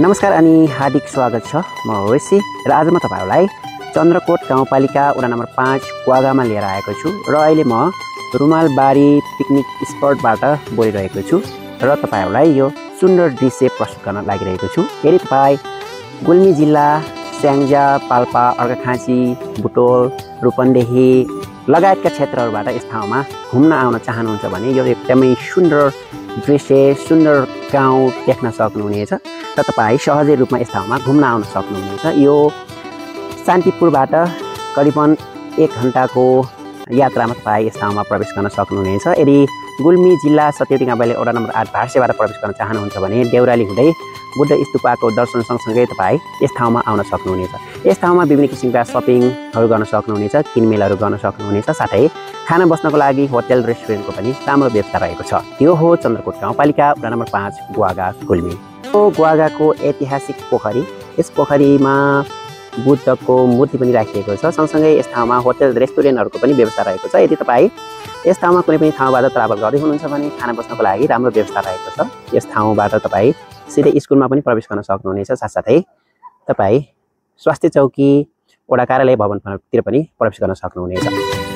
नमस्कार अनि हार्दिक स्वागत छ। म होसी र आज म तपाईहरुलाई चन्द्रकोट गाउँपालिका वडा नम्बर 5 क्वागामा लिएर आएको छु र अहिले म रुमालबारी पिकनिक स्पटबाट बोलिरहेको छु र तपाईहरुलाई यो सुन्दर दृश्य प्रस्तुत गर्न लागिरहेको छु। यदि तपाई गुल्मी जिल्ला स्याङ्जा, पाल्पा, अर्घाखाँची, बुटोल, रूपन्देही लगायतका क्षेत्रहरुबाट यस ठाउँमा घुम्न आउन चाहनुहुन्छ भने यो एकदमै सुन्दर दृश्य, सुन्दर गाउँ देख्न सक्नुहुनेछ र तपाई सहजै रूपमा यस ठाउँमा घुम्न आउन सक्नुहुनेछ। यो शान्तिपुरबाट करिबन 1 घण्टाको यात्रामा तपाई यस ठाउँमा प्रवेश गर्न सक्नुहुनेछ। यदि गुल्मी जिल्ला सत्यवती गाउँपालिका वडा नम्बर 8 भार्सेबाट प्रवेश गर्न चाहनुहुन्छ भने देउराली हुँदै बुद्ध स्तूपको दर्शन सँगसँगै तपाई यस ठाउँमा आउन सक्नुहुनेछ। यस ठाउँमा विभिन्न किसिमका शपिङहरू गर्न सक्नुहुनेछ, किनमेलहरू गर्न सक्नुहुनेछ, साथै खाना बस्नको लागि होटल रेस्टुरेन्टको पनि राम्रो व्यवस्था रहेको छ। यो हो चन्द्रकोट गाउँपालिका वडा नम्बर 5 ग्वागा गुल्मी। ग्वागाको ऐतिहासिक पोखरी, यस पोखरीमा बुद्धको मूर्ति पनि राखिएको छ। सँगसँगै यस ठाउँमा होटल रेस्टुरेन्टहरूको पनि व्यवस्था रहेको छ। यदि तपाई यस ठाउँमा कुनै पनि ठाउँबाट ट्राभल गर्दै हुनुहुन्छ भने खाना बस्नको लागि राम्रो व्यवस्था रहेको छ। यस ठाउँबाट तपाई सिधै स्कुलमा पनि प्रवेश गर्न सक्नुहुनेछ, साथसाथै तपाई स्वास्थ्य चौकी वडा कार्यालय भवनतिर पनि प्रवेश गर्न सक्नुहुनेछ।